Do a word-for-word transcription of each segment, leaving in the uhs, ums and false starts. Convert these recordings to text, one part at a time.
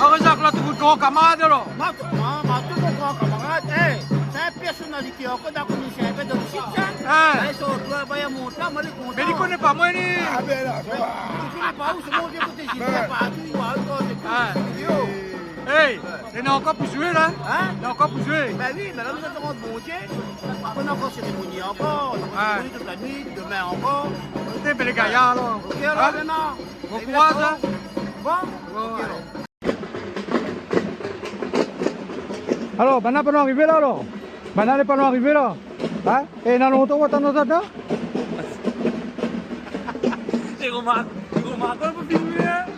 Arèt sa, la, tout gran kamarad, alor. Ma, ma, ma, tout mon gran kamarad, é, sé in pèrsonalité ankor, dakor, mi sé in pé dan le sit, sa. É. É, sa, ou doi, ba, i mont la, moin lé kontan. Mé li koné pa moin, li. A, bin la, sa va. Li koné pa ou, sé mon vié koté Gilbert, partou, li voi, li voi, sé tout, sé vidéo. Hey, néna ankor pou zoué, la. Hin ? Néna ankor pou zoué. Bin oui, mé la, nou atann Bondié. Apré, nou na ankor sérémoni ankor. Nou na ankor sérémoni tout la nuit, domin ankor. Té, bèl gayar, alor. Ok, alor, mintnan. Bon kouraz, hin. Bon ? Bon, alé. Alor, banna pa arivé la, alor ? Banna lé pa arivé la ? Hin ? É, na lontan ou atann sa, la ? Té romark, té romark, ou pé filmé, hin ?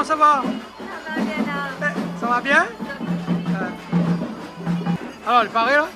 Sa va ? Sa va bien, la ? Eh, sa va bien ? Eh. Alor, lé paré, la ?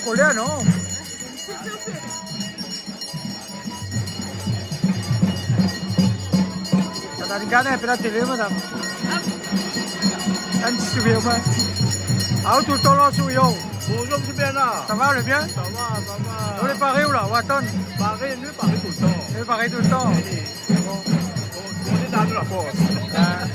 Kolèr, non ? Sa la gard in pé la télé, madam. Ann ti souri, moin. Ah, ou toultan la, sourian. Bonjour, monsieur Bernard. Sa va, lé bien ? Sa va, sa va. Ou lé paré, ou la ? Ou atann ? Paré, nou lé paré toultan. Ou lé paré toultan. Oui. Bon. Bon, nou lé dan la fors. Ah.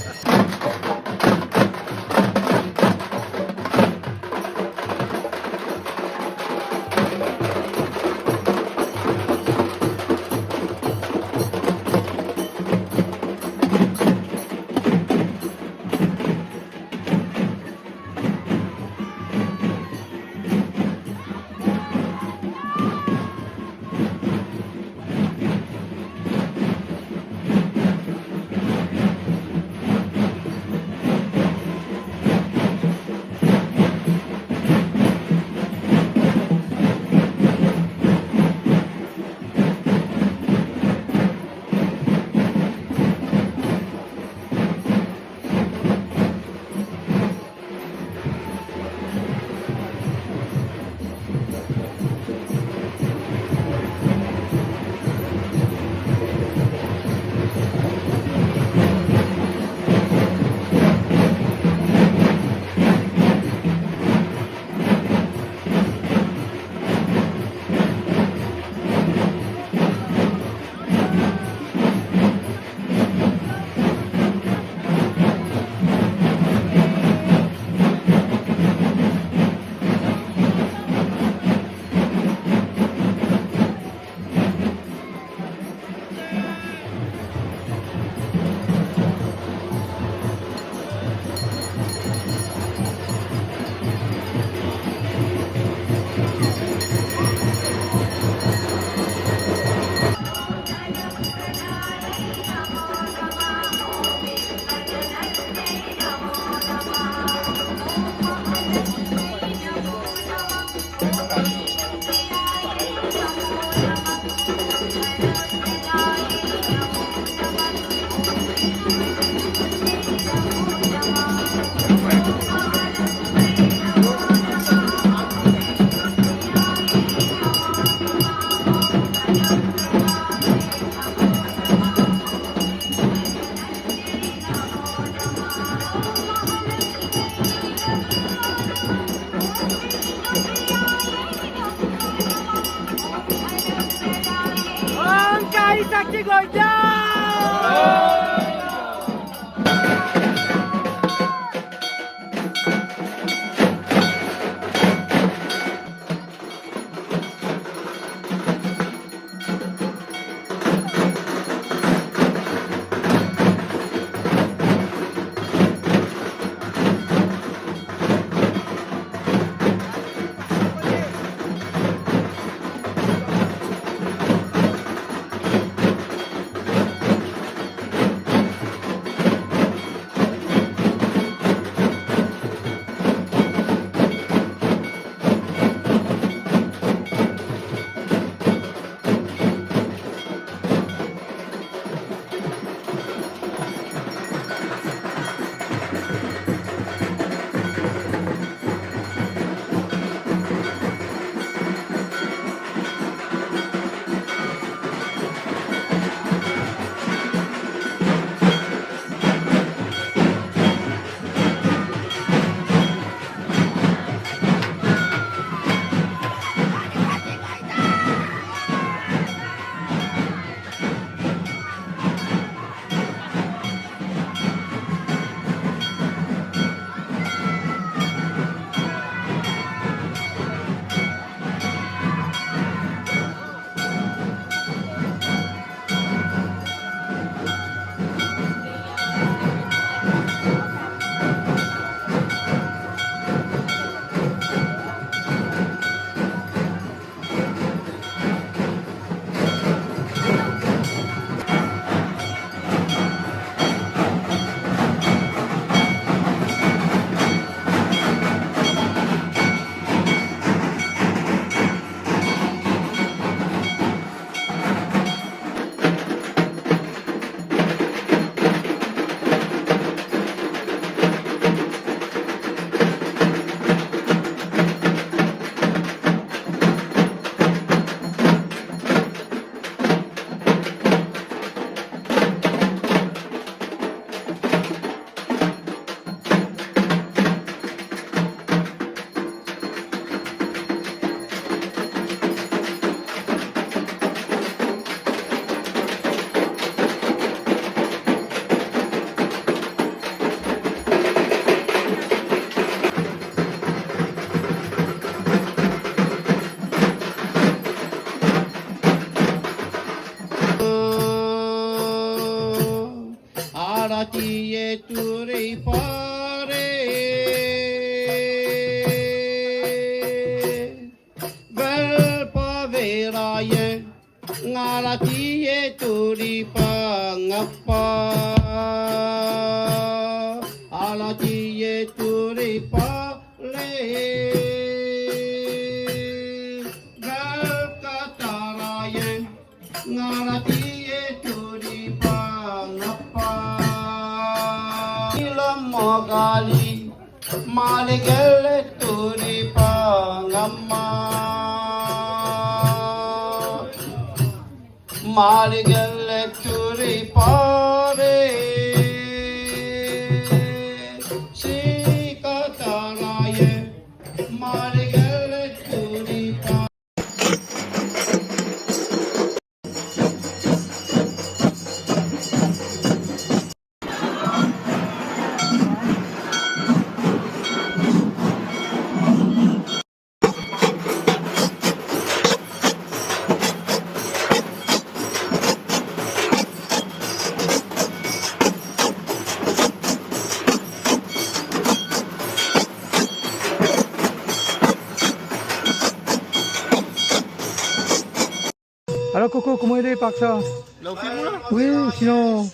Tié touri paré. Vel pa vérayen. Nga la tié touri pa ngapa. Ala tié touri pa lé. Vel katarayen. Nga la tié touri pa ngapa. Ila magali. Maligel touri pa ngama. Maligel touri paré. Si kataraye. Maligel touri pa Alor, Koko, koman i lé, park sa ? La, ou film la ? Oui, sinon,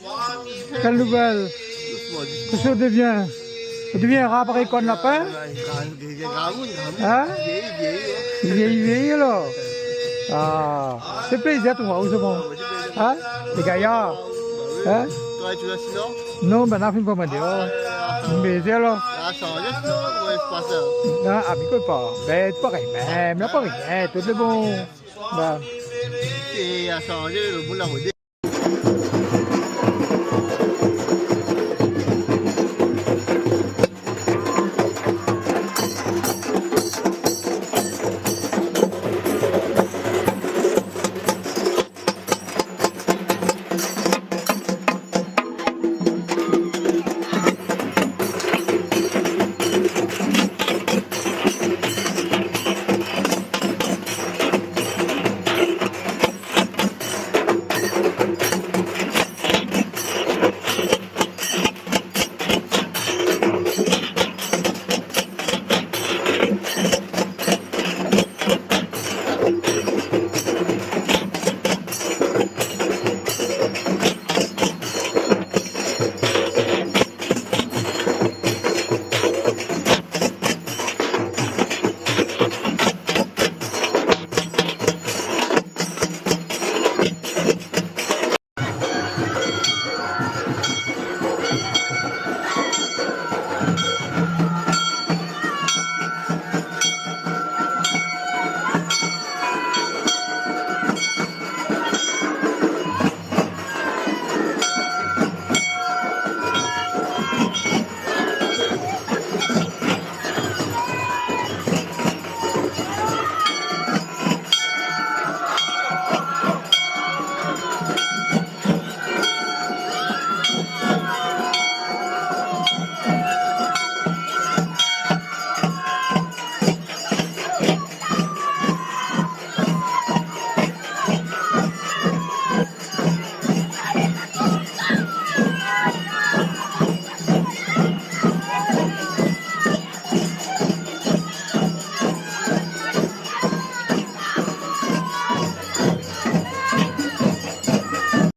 kèl nouvèl ? Dousman, dousman. Kosa ou devien ? Ou devien ra parèy korn lapin ? Ouais, gra-, gra-, gramoun, gramoun. Hein ? Vièyi, vièyi, hein. Vièyi, vièyi, alor. Ah, sé plézir, tou, ou, sé bon. Ah ouais, sé plézir. Hein ? Lé gayar. Bah oui. Hein ? Toi, tu vas sinon ? Non, ben, la, film pa mandé, oh. Ah. Mé sé alor. Ah, sa, on laisse, non ? Ouais, c'est pas ça. Ah, ah, mi koné pa. Ben, parèy mèm, la, parèy mèm, tout lé bon. Ba. É la sanzé, lo boul la rodé.